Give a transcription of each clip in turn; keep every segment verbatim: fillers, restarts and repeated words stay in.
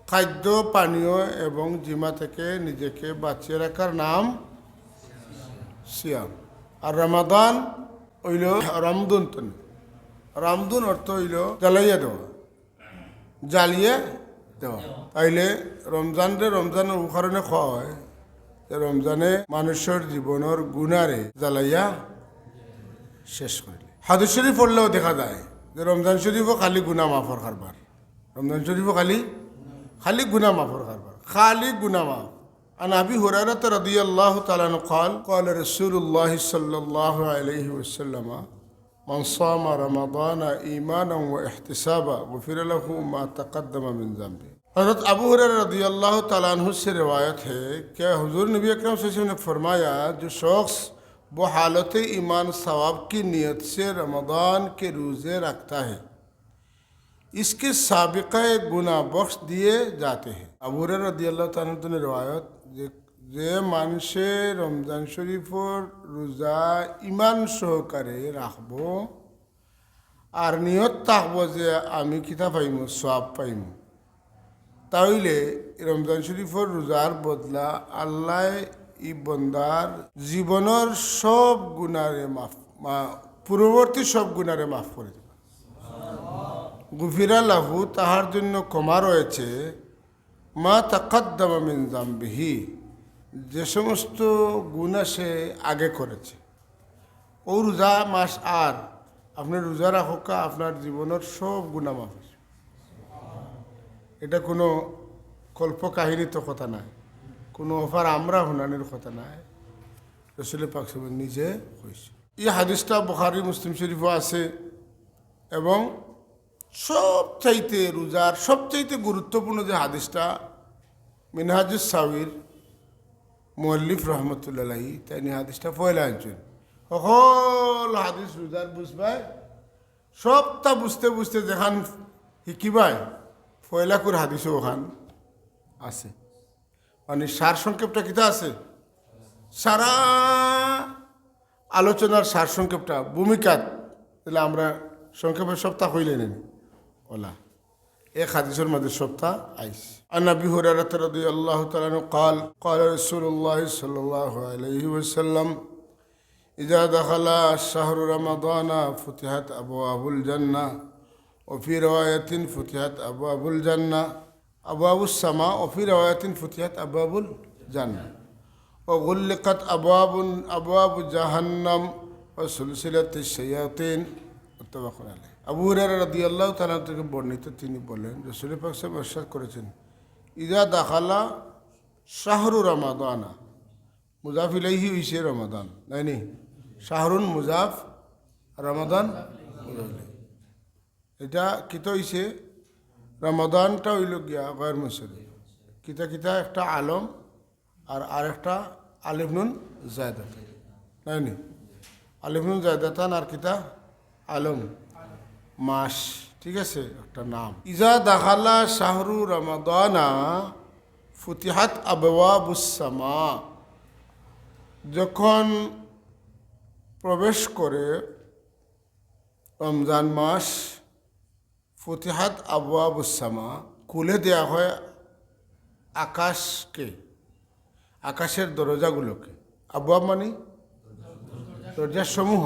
খাদ্য, পানীয় এবং জিমা থেকে নিজেকে বাঁচিয়ে রাখার নাম সিয়াম। আর রমাদান অইল রমদুন তনে। রমদুন অর্থ অইল জ্বালাইয়া দেওয়া, জ্বালিয়ে দেওয়া। তাইলে রমজানরে রমজান অউ কারণে কওয়া অয় যে রমজানে মানুষর জীবনর গুনারে জ্বালাইয়া শেষ করিলে। হাদিস শরীফ পড়লেও দেখা যায় যে রমজান শরীফও খালি গুনা মাফর কারবার। রমজান শরীফও খালি, খালি গুনা মাফর কারবার, খালি গুনা মাফ। عن أبي هريرة رضي الله تعالى عنه قال قال رسول الله صلى الله عليه وسلم من صام رمضان إيمانا واحتسابا غفر له ما تقدم من ذنبه। হযরত আবু হুরায়রা রাদিয়াল্লাহু তাআলা আনহু সে রেওয়ায়াত হে কে হুজুর নবী আকরাম সাল্লাল্লাহু আলাইহি ওয়াসাল্লাম নে ফরমায়া, जो शख्स वो हालत ईमान सवाब की नीयत से रमजान के रोजे रखता है, इसके साबिका गुनाह बख्श दिए जाते हैं। আবু হুরায়রা রাদিয়াল্লাহু তাআলা আনহু তনে রেওয়ায়াত যে, যে মানষে রমজান শরীফর রোজা ইমান সহকারে রাখবো, আর নিয়ত থাকবো যে আমি কিতা পাইমু, সওয়াব পাইমু, তাইলে রমজান শরীফর রোজার বদলা আল্লায় ই বন্দার জীবনর সব গুনারে মাফ, মা-, পূর্ববর্তী সব গুনারে মাফ করে দিবা। গুফিরা লাহু, তাহার জন্য ক্ষমা রয়েছে, মা তাকাদ্দামা মিন জাম্বিহি, যে সমস্ত গুনা সে আগে করেছে। ও রোজা মাস আর আপনি রোজা রাখুক্কা, আপনার জীবনর সব গুনা মাফ অইছে। এটা কোনো কল্পকাহিনী তো কথা নায়, কোনো অফার আমরা হুনানির কথা নায়, রসুল পাক সাল্লাল্লাহু আলাইহি ওয়াসাল্লাম নিজে কইছে। এই হাদিসটা বুখারী মুসলিম শরীফও আছে এবং সবচাইতে রোজার সবচাইতে গুরুত্বপূর্ণ যে হাদিসটা মিনহাজুস সাবির মুআল্লিফ রহমতুল্লাহ আলাইহি, তাইন ই হাদিসটা পয়লা আনছইন। হকল হাদিস রোজার বুঝবায়, সবটা বুঝতে বুঝতে যেখান হিকিবায়, পয়লা কুর হাদিসও ওখান আছে। মানে সার সংক্ষেপটা কিতা আছে? সারা আলোচনার সার সংক্ষেপটা, ভূমিকাত, তাইলে আমরা সংক্ষেপে সবটা কইলে নেন। ওলা, এক হাদিসর মাঝে সবটা আইছে। عن أبي هريرة رضي الله تعالى عنه قال قال رسول الله صلى الله عليه وسلم إذا دخل شهر رمضان فتحت أبواب الجنة وفي رواية فتحت أبواب الجنة أبواب السماء وفي رواية فتحت أبواب الجنة وغلقت أبواب أبواب جهنم وسلسلة الشياطين متفق عليه। আবু হুরায়রা রাদিয়াল্লাহু তাআলা আনহু থেকে বর্ণিত, তিনি বলেন, রাসূল পাক সাল্লাল্লাহু আলাইহি ওয়াসাল্লাম ইরশাদ করেছেন, ইজা দাখালা শাহরু রামাদানা, মুজাফ ইলাইহি অইছে রমাদান, নায়নি? শাহরুন মুজাফ, রমাদান মুজাফ ইলাইহি। এটা কিতা অইছে? রমাদানটা অইল গিয়া গয়র মুনসারিফ। কিতা কিতা? একটা আলম আর আরেকটা আলিফ নুন জায়দাতান, নায়নি? আলিফ নুন জায়দাতান আর কিতা? আলম, মাস, ঠিক আছে, একটা নাম। ইজা দাখালা শাহরু রমাদানা ফুতিহাত আবওয়াবুস সামা, যখন প্রবেশ করে রমজান মাস, ফুতিহাত আবওয়াবুস সামা, খুলে দেয়া হয় আকাশকে, আকাশের দরজাগুলোকে। আবওয়াব মানে দরজাসমূহ।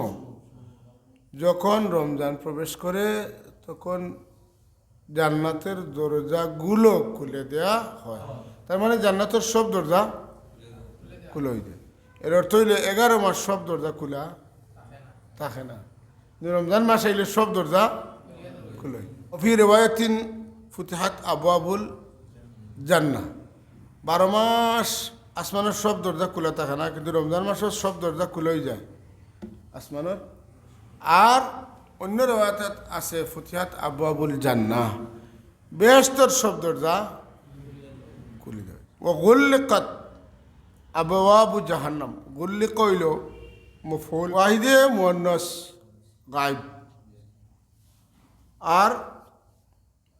যখন রমজান প্রবেশ করে, তখন জান্নাতের দরজাগুলো খুলে দেয়া হয়। তার মানে জান্নাতের সব দরজা খুলে অই যায়। এর অর্থ অইলে এগারো মাস সব দরজা খুলা থাকে না, কিন্তু রমজান মাস আইলে সব দরজা খুলে অই যায়। ওফি রেওয়ায়াতিন ফুতিহাত আবওয়াবুল জান্নাহ। বারো মাস আসমানের সব দরজা খুলা থাকে না, কিন্তু রমজান মাসের সব দরজা খুলে অই যায় আসমানের। আর অন্য রেওয়ায়াত আছে ফুতিহাত আবওয়াবুল জান্নাহ, বেহেশতর সব দরজা খুলি দেয়। ওয়া গুল্লিকাত আবওয়াবু জাহান্নাম। গুল্লিকা অইল মফউল ওয়াহিদে মুআন্নাস গায়েব, আর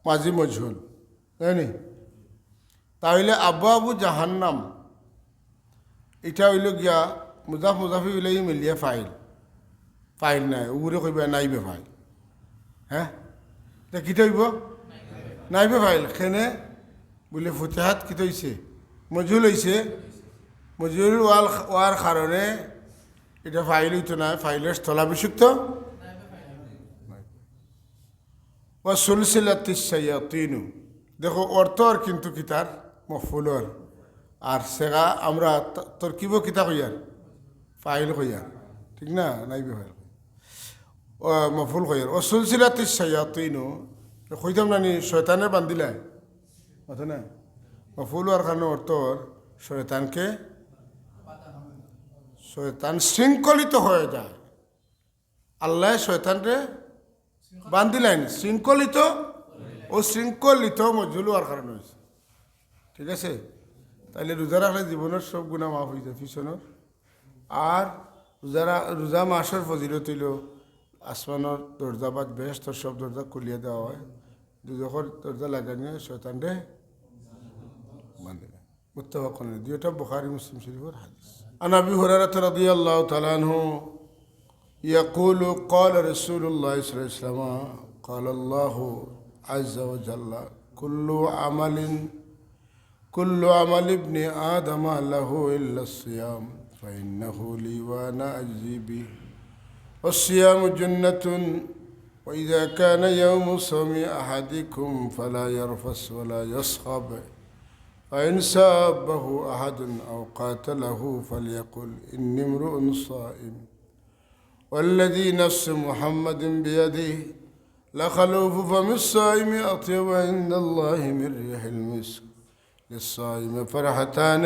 মাজি মজহুল, তাই নি? তাইলে আবওয়াবু জাহান্নাম, ইটা অইল গিয়া মুজাফ মুজাফি ইলাইহি মিলিয়া ফাইল। ফাইল নায়, উগুরে কইবা নাইবে ফাইল। হ্যাঁ, ইটা কিতা অইবো? নাইবে ফাইল। কেনে বুলে ফুতিহাত কিতা অইছে? মজহুল অইছে। মজহুল অওয়ার, অওয়ার কারণে ইটা ফাইল অইতো নায়, ফাইলর স্থলাভিষিক্ত। ওয়া সুলসিলাতিশ শায়াতিনু। দেখো, অর্থ আর কিন্তু কিতার? মফউলর। আর সেগা আমরা ত-, তরকিবো কিতা কইয়ার? ফাইল কইয়ার। ঠিক না? নাইবে ফাইল। ও, মফউল কইয়ার। ওয়া সুলসিলাতিশ শায়াতিনু। কইতাম না নি, শয়তানে বান্ধিলায়। কথা না? মফউল অওয়ার কারণে অর্থ অর শয়তানকে, শয়তান শৃঙ্খলিত হয়ে যায়। আল্লায় শয়তানরে বান্ধিলাইন, শৃঙ্খলিত, ও শৃঙ্খলিত মজহুল অওয়ার কারণে অইছে। ঠিক আছে? তাইলে রোজা রাখলে জীবনর সব গুনা মাফ অই যায় পিছনর। আর রোজা রা-, রোজা মাসর ফজিলত অইলো আসমানর দরজা বাদ বেহেশতর সব দরজা খুলিয়া দেওয়া হয়, দুজখর দরজা লাগানিয়া শয়তানরে বান্ধিলাইন। মুত্তাফাকুন আলাইহি, দুইটা বুখারী মুসলিম শরীফর হাদিস। عن أبي هريرة رضي الله تعالى عنه يقول قال رسول الله صلى الله عليه وسلم قال الله عز وجل كل عمل كل عمل ابن آدم له إلا الصيام فإنه لي وأنا أجزي به والصيام جنة وإذا كان يوم صوم أحدكم فلا يرفث ولا يصخب فإن سابه أحد أو قاتله فليقل إني امرؤ صائم والذي نفس محمد بيده لخلوف فم الصائم أطيب عند الله من ريح المسك للصائم فرحتان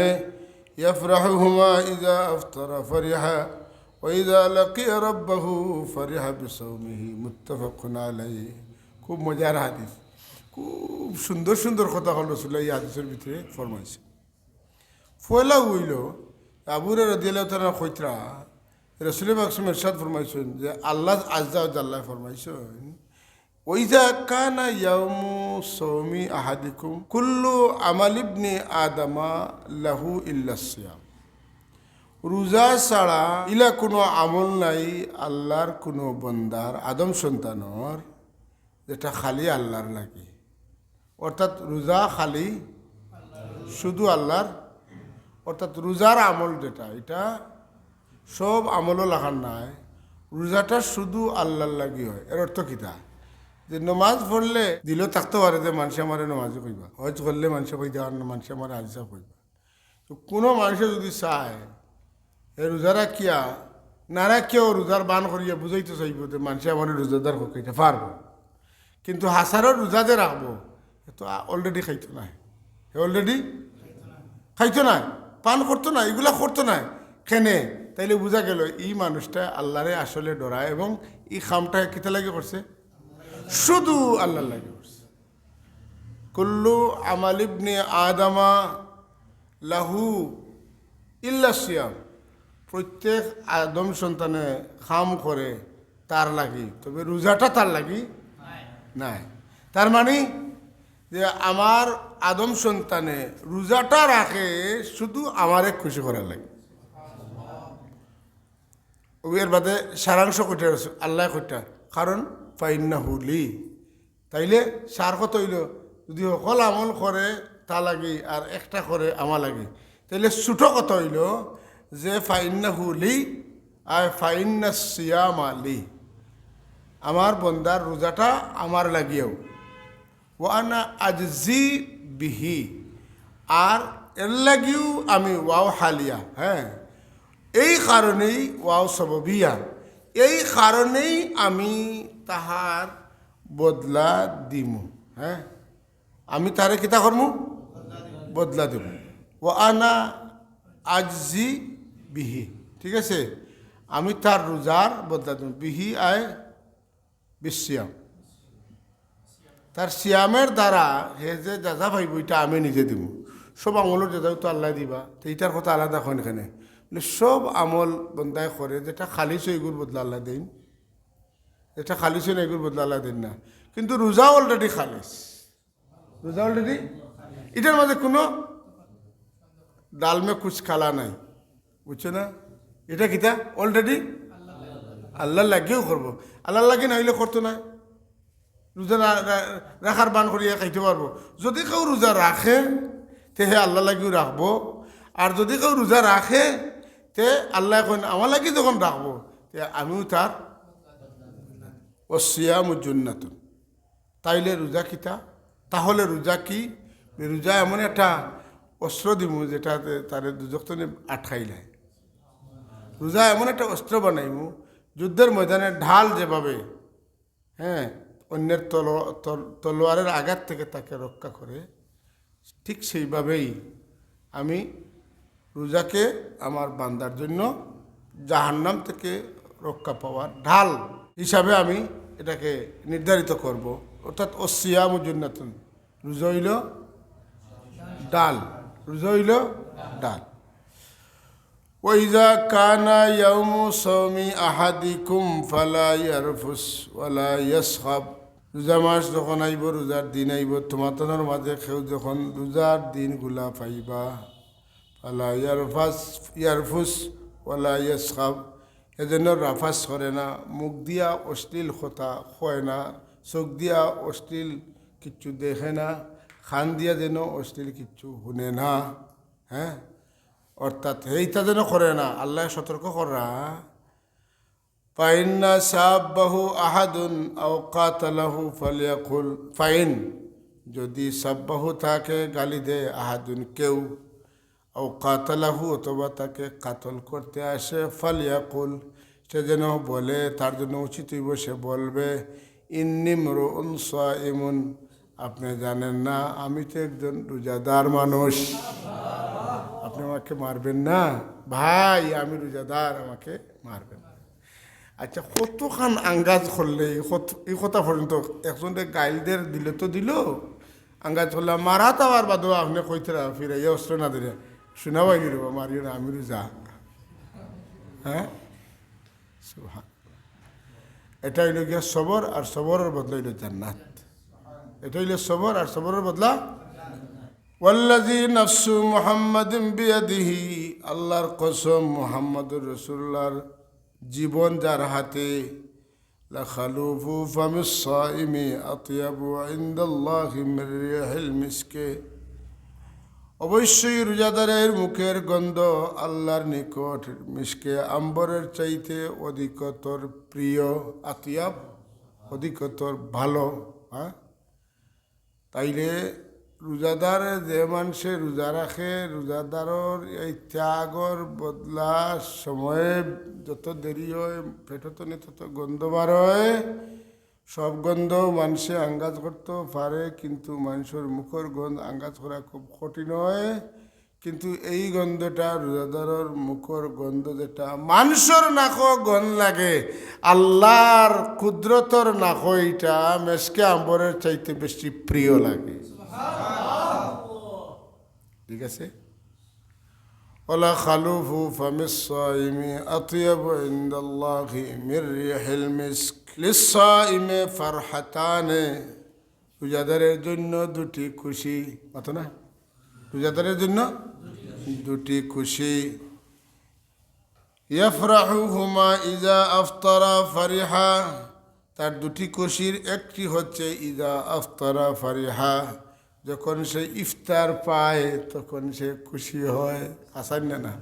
يفرحهما إذا أفطر فرح وإذا لقي ربه فرح بصومه متفق عليه। খুব মজার হাদিস, খুব সুন্দর সুন্দর কথা অকল রাসুলুল্লাহ এই হাদিসর ভিতরে ফরমাইছে। পয়লা অইলো, আবু হুরায়রা রাদিয়াল্লাহু তাআলা আনহু কইতরা, রাসুলে পাক সাল্লাল্লাহু আলাইহি ওয়াসাল্লাম ইরশাদ ফরমাইছইন যে আল্লাহ আজ্জা ওয়া জাল্লা ফরমাইছইন, "ওয়াইজা কানা ইয়াউমু সাওমি আহাদিকুম কুল্লু আমাল ইবনি আদামা লাহু ইল্লাস সিয়াম।" রোজা ছাড়া ইলা কুনু আমল নাই আল্লাহর কুনু বন্দার, আদম সন্তানর, যেটা খালি আল্লাহর লাগি। অর্থাৎ রোজা খালি শুধু আল্লাহর, অর্থাৎ রোজার আমল যেটা, ইটা সব আমলও লাখান নায়, রোজাটা শুধু আল্লাহর লাগি হয়। এর অর্থ কিতা? যে নমাজ পড়লে দিলও থাকতো পারে যে মানষে আমারে নমাজি কইবা, হজ করলে মানষে কইবা, মানষে আমারে হাজি সাব কইবা। তো কুনু মানষে যুদি চায়, হে রোজা রাখিয়া, না রাখিয়াও রোজার বান করিয়া বুঝাইতো চাইবো যে মানষে আমারে রোজাদার কউক্কা, ইটা পারবো। কিন্তু হাছারর রোজা যে রাখবো, হে তো আ-, already খাইতো নায়। হে already খাইতো নায়, পান করতো নায়, ইগুলা করতো নায়। কেনে? তাইলে বুঝা গেলো ই মানুষটা আল্লাহরে আসলে ডরায় এবং ই কামটা কিতা লাগি করছে? শুধু আল্লাহর লাগি করছে। কুল্লু আমাল ইবনি আদামা লাহু ইল্লা সিয়াম, প্রত্যেক আদম সন্তানে কাম করে তার লাগি, তবে রোজাটা তার লাগি নায়। তার মানে যে আমার আদম সন্তানে রোজাটা রাখে শুধু আমারে খুশি করার লাগি। ও এর বাদে সারাংশ কইটা আল্লাহ কইটা, কারণ ফাইন্নাহু লি। তাইলে সার কথা অইলো, যুদি হকল আমল করে তা লাগি আর একটা করে আমার লাগি, তাইলে ছোট কথা অইলো যে ফাইন্নাহু লি, আর ফাইন্নাস সিয়ামা লি, আমার বন্দার রোজাটা আমার লাগিও। ওয়া আনা আজজি বিহি, আর এর লাগিও আমি, ওয়াও হালিয়া, হ্যাঁ, এই কারণেই, ওয়াও সববিয়া, এই কারণেই আমি তাহার বদলা দিমু। হ্যাঁ, আমি তারে কিতা করমু? বদলা দিমু। ওয়া আনা আজজি বিহি, ঠিক আছে? আমি তার রোজার বদলা দিমু। বিহি আয় বিসিয়াম, তার সিয়ামের দ্বারা হে যে যা যা পাইবো, ইটা আমি নিজে দিমু। সব আমলর যা যা তো আল্লায় দিবা, তো ইটার কথা আলাদা কইন কেনে? মানে সব আমল বন্দায় করে, যেটা খালিছ অয়, ইগুর বদলা আল্লায় দেইন, যেটা খালিছ অয় না, ইগুর বদলা আল্লায় দেইন না। কিন্তু রোজা already খালিছ, রোজা already, ইটার মাঝে কুনু ডাল মে কুছ কালা নাই, বুঝছো না? ইটা কিতা? Already আল্লাহর লাগিও করবো, আল্লাহর লাগি না অইলে করতো নায়। রোজা রা-, রা-, রাখার বান করিয়া খাইতে পারবো। যদি কেউ রোজা রাখে, তে হে আল্লাহ লাগিও রাখবো। আর যদি কেউ রোজা রাখে, তে আল্লায় কইন, "আমার লাগি যখন রাখবো, তে আমিও তার।" "ওয়াসিয়ামু জুন্নাতুন।" তাইলে রোজা কিতা? তাহলে রোজা কি? রোজা এমন একটা অস্ত্র দিমু, যেটা তে-, তারে দুজখ তনে আটকাইলায়। রোজা এমন একটা অস্ত্র বানাইমু, যুদ্ধের ময়দানে ঢাল যেভাবে, হ্যাঁ, অন্যের তলো-, তল-, তলোয়ারের আঘাত থেকে তাকে রক্ষা করে, ঠিক সেইভাবেই আমি রোজাকে আমার বান্দার জন্য জাহান্নাম থেকে রক্ষা পাওয়ার ঢাল হিসাবে আমি এটাকে নির্ধারিত করব। অর্থাৎ ওয়াসিয়ামু জুন্নাতুন, রোজা অইল ঢাল, রোজা অইল ঢাল। "ওয়াইজা কানা ইয়াউমু সাওমি আহাদিকুম ফালা ইয়ারফুস ওয়ালা ইয়াসখাব।" রোজা মাস যখন আইব, রোজার দিন আইব, তোমাদের মাঝে কেউ যখন রোজার দিনগুলা পাইবা, ফালা ইয়ারফাস, ইয়ারফুস ওয়ালা ইয়াসখাব, এজন্য রাফাস করে না, মুখ দিয়া অশ্লীল কথা কয় না, চোখ দিয়া অশ্লীল কিচ্ছু দেখে না, কান দিয়া যেন অশ্লীল কিচ্ছু শুনে না। হ্যাঁ, অর্থাৎ এইটা যেন করে না, আল্লায় সতর্ক করা। "ফাইন্না সাব্বাহু আহাদুন আও কাতালাহু ফালিয়াকুল।" ফাইন, যদি সাব্বাহু, তাকে গালি দেয়, আহাদুন, কেউ, আও কাতালাহু, অথবা তাকে কাতল করতে আসে, ফালিয়াকুল, সে যেন বলে, তার জন্য উচিত হইব সে বলবে, "ইন্নি মরুউন সাইমুন।" আপনি জানেন না, আমি তো একজন রোজাদার মানুষ। আপনি আমাকে মারবেন না ভাই, আমি রোজাদার, আমাকে মারবেন না। আচ্ছা, কতখান আঙ্গাজ করলে এই কত-, এই কথা পর্যন্ত একজনরে গাইল দের দিলে তো দিল, আঙ্গাজ করলে মারা তো আবার বাদও আপনি কইতে ফিরে এই অস্ত্র না ধরে, "শোনা ভাই রে বাবা, মারিও না, আমি রোজা।" হ্যাঁ, সুবহান। এটা হইল গিয়া সবর, আর সবরের বদলা হইল জান্নাত। এটা হইল সবর, আর সবরের বদলা। "ওয়াল্লাযী নাফসু মুহাম্মাদিন বিয়াদিহি", আল্লাহর কসম, মুহাম্মাদুর রাসূলুল্লাহর জীবন যার হাতে, "লাখালুফু ফামিস সাইমি আতয়াবু ইনদাল্লাহি মির রিহিল মিসকে।" অবশ্যই রোজাদারের মুখের গন্ধ আল্লাহর নিকট মিশকে আম্বরের চাইতে অধিকতর প্রিয়, আতিয়াব, অধিকতর ভালো। হ্যাঁ, তাইলে রোজাদার যে মানষে রোজা রাখে, রোজাদারর এই ত্যাগর বদলা সময়ে যত দেরি হয়, পেটো তনে তত গন্ধ বার হয়। সব গন্ধ মানষে আঙ্গাজ করতো পারে, কিন্তু মানষর মুখর গন্ধ আঙ্গাজ করা খুব কঠিন হয়। কিন্তু এই গন্ধটা, রোজাদারর মুখর গন্ধ যেটা মানষর নাকো গন্ধ লাগে, আল্লাহর কুদরতর নাকো ইটা মেশকে আম্বরের চাইতে বেশি প্রিয় লাগে। ঠিক আছে? "ওয়ালা খালুফু ফামিস সাইমি আতয়াবু ইনদাল্লাহি মির রিহিল মিসক।" লিস সাইমে ফারহাতানে, রোজাদারের জন্য দুটি খুশি। মাতো না? রোজাদারের জন্য দুটি খুশি। ইয়াফরাহুহুমা ইজা আফতারা ফারিহা, তার দুটি খুশির একটি হচ্ছে ইজা আফতারা ফারিহা, যখন সে ইফতার পায় তখন সে খুশি হয়। আসান না, না?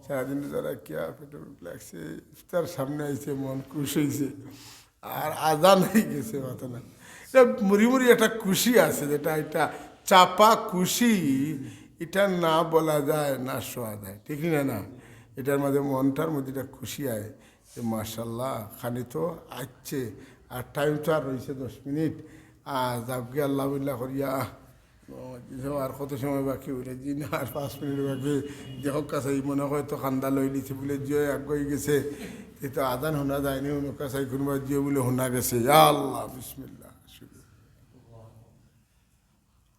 সারাদিন রোজা রাখিয়া পেটো ভুক লাগছে, ইফতার সামনে আইছে, মন খুশ হইছে, আর আজান হয়ে গেছে, মাতো না? এটা মুড়ি মুড়ি একটা খুশি আছে, যেটা, এটা চাপা খুশি, এটা না বলা যায়, না শোয়া যায়, ঠিক না? না, এটার মধ্যে, মনটার মধ্যে একটা খুশি আয় যে মাশাআল্লাহ, খানি তো আইছে, আর টাইম তো আর রইছে দশ মিনিট, আর যাবগি আল্লাহ বিল্লাহ করিয়া, ও, আর কত সময় বাকি? বলে, "জি না, আর পাঁচ মিনিট বাকি।" দেখো কাছাই মনে হয় তো কান্দা লই লিছে, বলে, "জিও, এক হয়ে গেছে।" এই তো আজান শোনা যায়নি, অন্য কাছাই কোনো বা জিও বলে শোনা গেছে। ইয়া আল্লাহ, বিসমিল্লাহ, শুরু।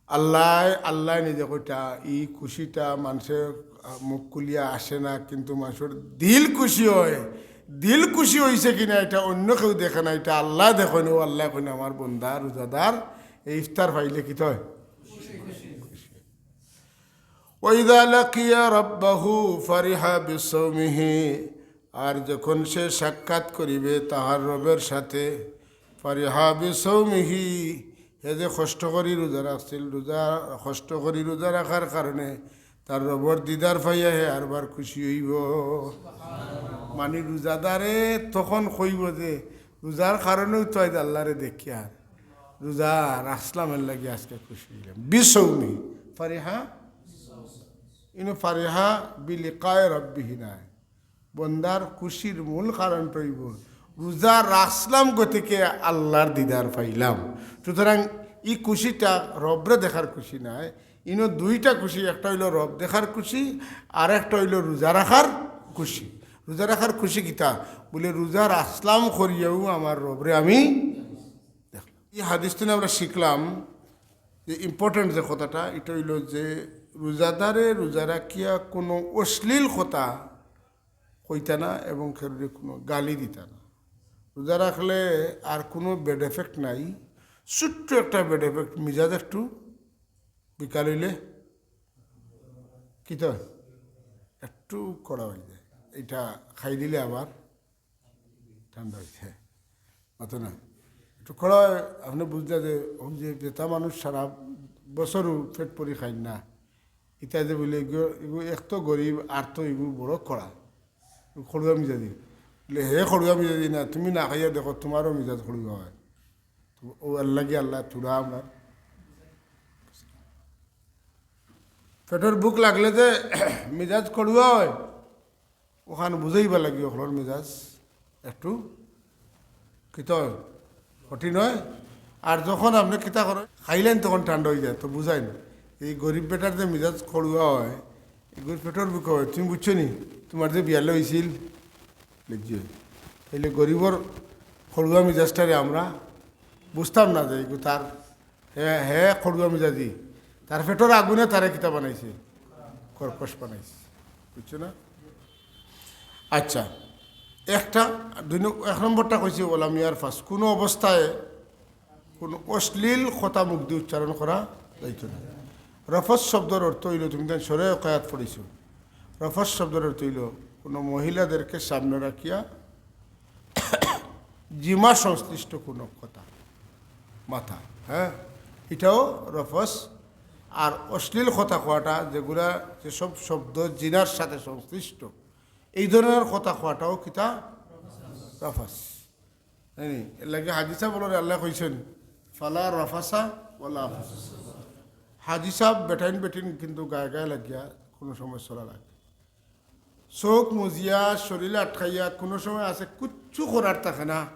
আল্লাহ, আল্লাহ নিজে কইতা, এই খুশিটা মানষর, আহ, মুখ খুলিয়া আসে না, কিন্তু মানষর দিল খুশি হয়। দিল খুশি হইছে কিনা এটা অন্য কেউ দেখে না, এটা আল্লাহ দেখইন। ও আল্লাহ কইন, "আমার বন্দা রোজাদার এই ইফতার পাইলে কিতা হয়?" "ওয়াইদা লাকিয়া রাব্বাহু ফারিহা বিসাওমিহি।" আর যখন সে সাক্ষাৎ করিবে তাহার রবের সাথে, ফারিহা বিসাওমিহি, হে যে কষ্ট করি রোজা রাখছিল, রোজা, কষ্ট করি রোজা রাখার কারণে তার রবর দিদার পাইয়া হে আরবার খুশি অইবো। মানি রোজাদারে তখন কইবো যে রোজার কারণেউ তো আইজ আল্লারে দেখিয়ার, রোজা রাখছলাম এরলাগি আইজকে খুশি অইলাম। বিসাওমিহি, ফারিহা, ইনো ফারিহা বিলিকায়ে রাব্বিহি নায়। বন্দার খুশির মূল কারণটা অইবো রোজা রাখছলাম গতিকে আল্লার দিদার পাইলাম। সুতরাং ই খুশিটা রবরে দেখার খুশি নায়, ইনো দুইটা খুশি, একটা অইলো রব দেখার খুশি, আর একটা অইলো রোজা রাখার খুশি। রোজা রাখার খুশি কিতা? বুলে, রোজা রাখছলাম করিয়াউ আমার রবরে আমি দেখলাম। ই হাদিস থনে আমরা শিখলাম যে ইম্পর্টেন্ট যে কথাটা, ইটা অইলো যে রোজাদারে রোজা রাখিয়া কুনু অশ্লীল কথা কইতা না এবং কেউরে কুনু গালি দিতা না। রোজা রাখলে আর কুনু ব্যাড এফেক্ট নাই, ছোট্ট একটা ব্যাড এফেক্ট, মিজাজ একটু বিকাল অইলে কিতা অয়? একটু কড়া অইযায়, ইটা খাই দিলে আবার ঠান্ডা অইযায়। মাতো না, একটু কড়া অয়। আপনে বুঝলা যে অউ যে যেতা মানুষ সারা বছরউ পেট ভরি খাইন না, ইতা যে বুলে, ইগু, ইগু এক তো গরিব, আর তো ইগু বড় কড়া, খড়ুয়া মিজাজি। বুলে, হে খড়ুয়া মিজাজি না, তুমি না খাইয়া দেখো, তুমারও মিজাজ খড়ুয়া অয়। তো অউ আল্লাগি আল্লায় থুড়া আমরার পেটর ভুক লাগলে যে মিজাজ খড়ুয়া অয়, অখান বুঝাইবার লাগি অকলর মিজাজ একটু কিতা অয়, কঠিন অয়। আর যখন আপনে কিতা করইন, খাইলাইন তখন ঠান্ডা অইযায়, তো বুঝাইন। ই গরিব বেটার যে মিজাজ খড়ুয়া অয়, ই গরিব পেটর ভুক অয়, তুমি বুঝছো নি? তুমার যে বিয়ালে অইছিল, বুঝছো? তাইলে গরিবর খড়ুয়া মিজাজটারে আমরা বুঝতাম না যে ইগু তার হে, হে খড়ুয়া মিজাজি, তার পেটর আগুনে তারে কিতা বানাইছে? কর্কশ বানাইছে। বুঝছো না? আচ্ছা, একটা, দুই নং-, এক নম্বরটা কইছে, "ওয়ালাম ইয়ারফাস", কুনু অবস্থায় কুনু অশ্লীল কথা মুখদি উচ্চারণ করা যাইতো না। রফস শব্দর অর্থ অইলো, তুমি তান শরহে হেকায়াত পড়ছো, রফস শব্দর অর্থ অইলো কুনু মহিলাদেরকে সামনে রাখিয়া জিমা সংশ্লিষ্ট কুনু কথা মাতা, হ্যাঁ, ইটাও রফস। আর অশ্লীল কথা কওয়াটা, যেগুলা, যেসব শব্দ জিনার সাথে সংশ্লিষ্ট, এই ধরনের কথা কওয়াটাও কিতা? রফস। জানি, এরলাগি হাজি সাব অকলরে আল্লায় কইছইন, "ফালা রাফাসা ওয়ালা ফুসুক।" হাজি সাব বেটাইন বেটিন কিন্তু গায়ে গায়ে লাগিয়া কুনু সময় চলা লাগে। চউখ মুজিয়া, শরীল আটকাইয়া, কুনু সময় আছে কুচ্ছু করার থাকে না।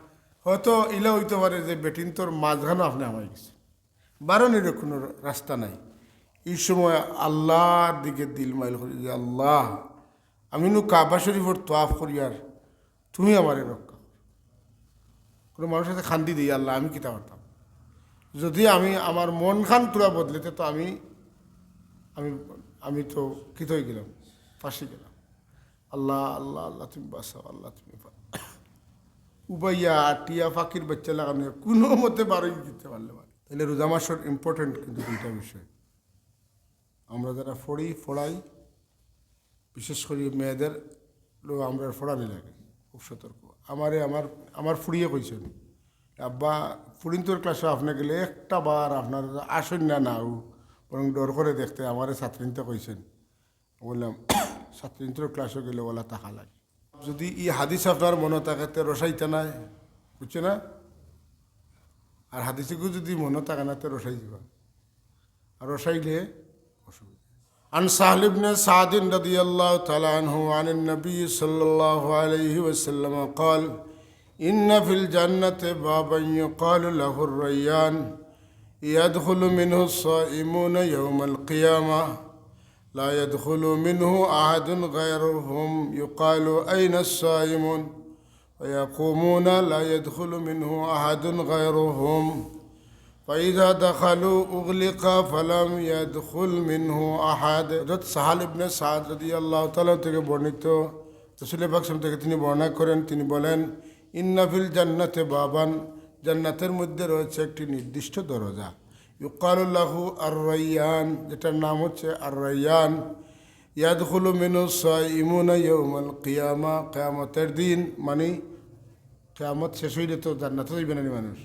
হয়তো ইলা অইতো পারে যে বেটিন্তর মাঝখানো আপনে হামাই গেছে, বারনিরও কুনু রাস্তা নাই। ই সময় আল্লার দিকে দিল মাইল করি যে, "আল্লা, আমি নু কাবা শরীফর তোয়াফ করিয়ার, তুমি আমারে রক্ষা করো।" কুনু মানুষ আছে কান্দি দেই, "আল্লা, আমি কিতা করতাম? যুদি আমি আমার মনখান থুড়া বদলেতে তো আমি, আমি, আমি তো কিতা অইগেলাম, ফাঁসি গেলাম। আল্লা, আল্লা, আল্লা, তুমি বাঁচাও, আল্লা, তুমি বাঁচাও।" উবাইয়া, আটিয়া, ফাকির বাইচ্চা লাখান অইয়া, কুনু মতে বারই দিতে পারলে মানে। তাইলে রোজা মাসর ইম্পর্টেন্ট কিন্তু দুইটা বিষয়। আমরা যারা পড়ি, পড়াই, বিশেষ করি মেয়েদের লো আমরা পড়ানি লাগে, খুব সতর্ক। আমারে আমার, আমার ফুড়িয়ে কইছইন, "আব্বা, ফুড়িন্তর ক্লাসো আপনে গেলে একটা বার আপনার আসইন না, নাও, বরং ডর করে দেখতে।" আমারে ছাত্রিন্তে কইছইন। বললাম, "ছাত্রিন্তর ক্লাসো গেলে অলা থাকা লাগে।" যুদি ই হাদিস আপনার মনো থাকে, তে রসাইতা নায়, বুঝছো না? আর হাদিসগু যুদি মনো থাকে না, তে রসাই দিবা। আর রসাইলে অসুবিধা। عن سهل بن سعد رضي الله تعالى عنه عن النبي صلى الله عليه وسلم قال: إن في الجنة بابا يقال له الريان، يدخل منه الصائمون يوم القيامة، لا يدخل منه أحد غيرهم، يقال: أين الصائمون؟ فيقومون، لا يدخل منه أحد غيرهم، فإذا دخلوا أغلق فلم يدخل منه أحد। হযরত সাহাল ইবনে সাদ রাদিয়াল্লাহু তাআলা থেকে বর্ণিত, রাসূল পাক সাল্লাল্লাহু আলাইহি ওয়াসাল্লাম থেকে তিনি বর্ণনা করেন, তিনি বলেন, "ইন্না ফিল জান্নাতে বাবান", জান্নাতের মধ্যে রয়েছে একটি নির্দিষ্ট দরজা, "ইউকালু লাহু আর রাইয়ান", যেটার নাম হচ্ছে আর রাইয়ান, "ইয়াদখুলু মিনহু সাইমুনা ইয়াউমাল কিয়ামা", কিয়ামতের দিন, মানে কিয়ামত শেষ অইলে তো জান্নাতে যাইবে না নি মানুষ,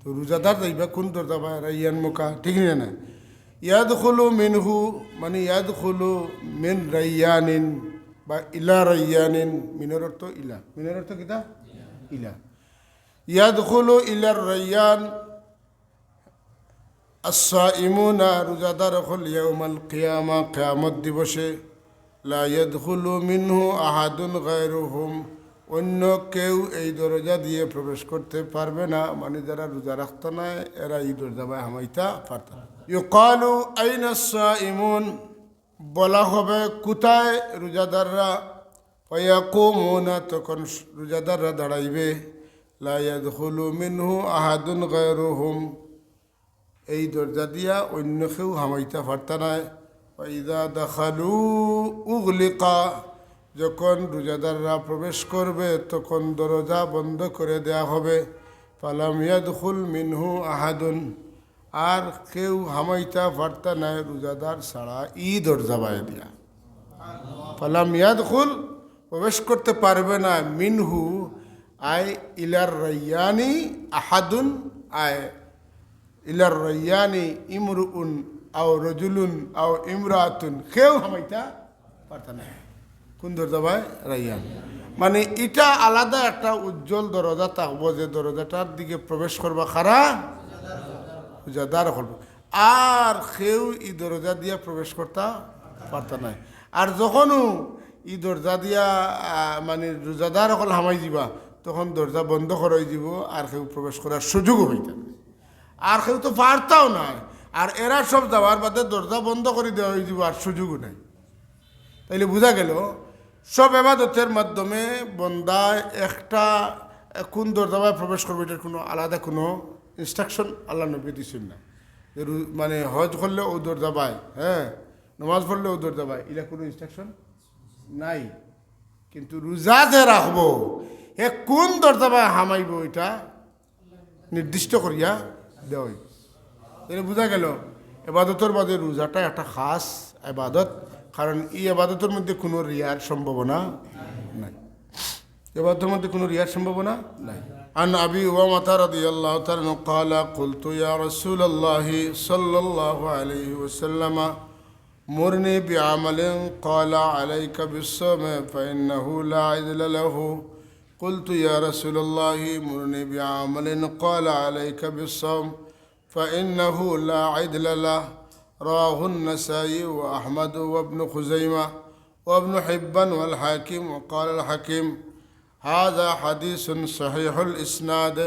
তো রোজাদার যাইবা কোন দরজা বায়? রাইয়ান মুখা, ঠিক না? ইয়াদখুলু মিনহু, মানে ইয়াদখুলু মিন রাইয়ানিন বা ইলা রাইয়ানিন, মিনর অর্থ ইলা। মিনর অর্থ কিতা? ইলা। ইয়াদখুলু ইলার রাইয়ান। আস-সাইমুনা, রোজাদার অকল, ইয়াউমাল কিয়ামা, কিয়ামত দিবসে, লা ইয়াদখুলু মিনহু আহাদুন গায়রুহুম, অন্য কেউ এই দরজা দিয়ে প্রবেশ করতে পারবে না। মানে যারা রোজা রাখতা নায়, এরা এই দরজা বায় হামাইতা পারতা না। ইউকালু আইনাস সাইমুন, বলা হবে, কোথায় রোজাদাররা? ফায়াকুমুনা, তখন রোজাদাররা দাঁড়াইবে, লা ইয়াদখুলু মিনহু আহাদুন গায়রুহুম, এই দরজা দিয়া অন্য কেউ হামাইতা পারতা নায়। ফাইদা দাখালু উগলিকা, যখন রোজাদাররা প্রবেশ করবে, তখন দরজা বন্ধ করে দেয়া হবে। ফালাম ইয়াদখুল মিনহু আহাদুন, আর কেউ হামাইতা পারতা নায় রোজাদার ছাড়া ই দরজা বায় দিয়া। ফালাম ইয়াদখুল, প্রবেশ করতে পারবে না, মিনহু, আয় ইলার রাইয়ানি আহাদুন, আয় ইলার রাইয়ানি ইমরুউন আও রজুলুন আও ইমরাতুন, কেউ হামাইতা পারতা না। কোন দরজা বায়? রাইয়ান। মানে ইটা আলাদা একটা উজ্জ্বল দরজা থাকবো, যে দরজাটার দিকে প্রবেশ করবা কারা? রোজাদার অকল। আর কেউ ই দরজা দিয়া প্রবেশ করতা পারতা নায়। আর যখনও ই দরজা দিয়া, আহ, মানে রোজাদার অকল হামাই যিবা, তখন দরজা বন্ধ করা অই যিবো, আর কেউ প্রবেশ করার সুযোগও পাইতা নায়। আর কেউ তো পারতাও নায়। আর এরা সব যাওয়ার বাদে দরজা বন্ধ করি দেওয়া অই যিবো, আর সুযোগও নাই। তাইলে বুঝা গেল, সব এবাদতের মাধ্যমে বন্দা একটা, কোন দরজা বায় প্রবেশ করবো, ইটার কোনো আলাদা কোনো instruction আল্লার নবীয়ে দিছইন না। যে রু-, মানে হজ করলে অউ দরজা বায়, হ্যাঁ, নমাজ পড়লে অউ দরজা বায়, ইলা কোনো instruction নাই। কিন্তু রোজা যে রাখবো, হে কোন দরজা বায় হামাইবো, ইটা নির্দিষ্ট করিয়া দেওয়া অইছে। তাইলে বুঝা গেল, এবাদতর মাঝে রোজাটা একটা খাস এবাদত, কারণ ই এবাদতর মধ্যে কোনো রিয়ার সম্ভাবনা নাই। এবাদতর মধ্যে কোনো রিয়ার সম্ভাবনা নাই। عن أبي أمامة رضي الله تعالى عنه قال: قلت: يا رسول الله صلى الله عليه وسلم، مرني بعمل. قال: عليك بالصوم فإنه لا عدل له. قلت: يا رسول الله، مرني بعمل. قال: عليك بالصوم فإنه لا عدل له. رواه النسائي وأحمد وابن خزيمة وابن حبان والحاكم، وقال الحاكم: هذا حديث صحيح الإسناد.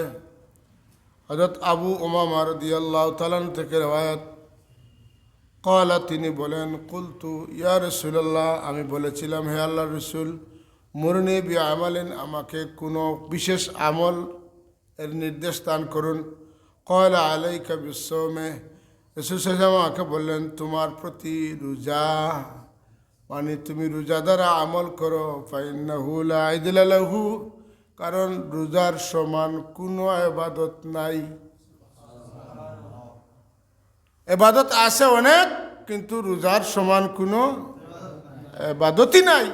হযরত আবু উমামা রাদিয়াল্লাহু তাআলা আনহু থেকে রেওয়ায়াত, ক্বালা, তিনি বলেন, কুলতু ইয়া রাসূলাল্লাহ, আমি বলেছিলাম, হে আল্লাহর রাসূল, মুরনি বিআমালিন, আমাকে কোনো বিশেষ আমল এর নির্দেশ দান করুন। ক্বালা আলাইকা বিসসাওমে, রাসূল সাল্লাল্লাহু আলাইহি ওয়াসাল্লাম আমাকে বললেন, তোমার প্রতি রোজা, মানে তুমি রোজা দ্বারা আমল করো, ফাইন্নাহু লা ইদলা লাহু, কারণ রোজার সমান কোনো ইবাদত নাই। ইবাদত আছে অনেক, কিন্তু রোজার সমান কোনো ইবাদতই নাই।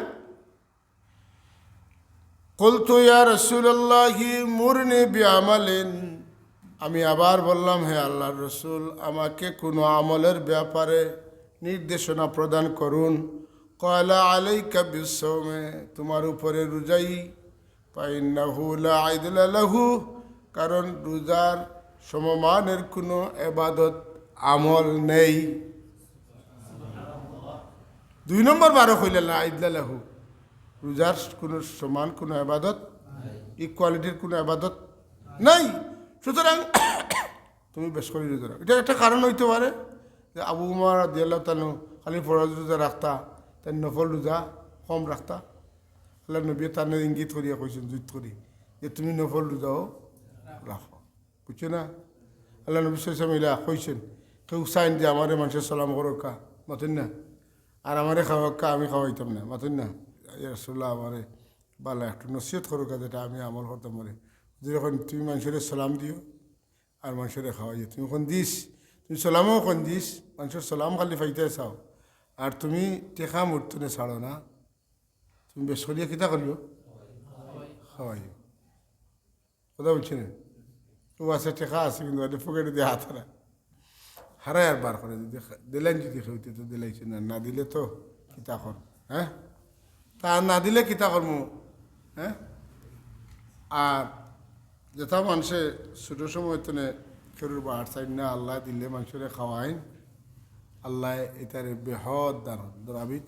কুলতু ইয়া রাসূলাল্লাহি মুরনি বিআমালিন, আমি আবার বললাম, হে আল্লাহর রাসূল, আমাকে কোনো আমলের ব্যাপারে নির্দেশনা প্রদান করুন। ক্বালা আলাইকা বিসসাওমে, তোমার উপরে রোজাই, ফাইন্নাহু লা ইদলা লাহু, কারণ রোজার সমমানের কোনো ইবাদত আমল নেই। দুই নম্বর বারো কইলা লা ইদলা লাহু, রোজার কোনো সমান কোনো ইবাদত, ইকুয়ালিটির কোনো ইবাদত নাই। সুতরাং তুমি বেশ করি রোজা রাখো। এটা একটা কারণ হইতে পারে যে আবু উমামা রাদিয়াল্লাহু তাআলা আনহু খালি ফরজ রোজা রাখতা, তাইন নফল রোজা কম রাখতা। আল্লাহর নবী তানরে ইঙ্গিত করিয়া কইছেন, জুইত করি, যে তুমি নফল রোজাও রাখো। বুঝছো না? আল্লাহর নবী সাল্লাল্লাহু আলাইহি ওয়াসাল্লাম ইলা কইছেন, কেউ চাইন যে আমারে মানষে সালাম করউক্কা, মাতইন না, আর আমারে খাওয়াউক্কা, আমি খাওয়াইতাম না, মাতইন না। ইয়া রাসূলুল্লাহ, আমারে বালা একটু নসিহত করউক্কা, যেটা আমি আমল করতাম পারি। হুজুরে কইন, তুমি মানষরে সালাম দিও, আর মানষরে খাওয়াইও। তুমি কইন দিস, তুমি সালামও কইন দিস, মানষর সালাম খালি পাইতায় চাও, আর তুমি টেকা মুঠ থনে ছাড়ো না, তুমি বেশ করিয়া কিতা করিও? খাওয়াইও। কথা বুঝছো নি? ও আছে, টেকা আছে, কিন্তু ওদের পকেটে দিয়া হাতারা। হারাই আর বার করে যদি খা-, দিলেন যদি কেউ, তে তো দিলাইছে না, না দিলে তো কিতা কর, হ্যাঁ? তা না দিলে কিতা করমু, হ্যাঁ? আর যেটা মানুষে ছোট সময় তনে কেউর বার চাই না, আল্লাহ দিলে মানুষরে খাওয়াইন, আল্লাহ এটারে বেহদ দান, দরাবিত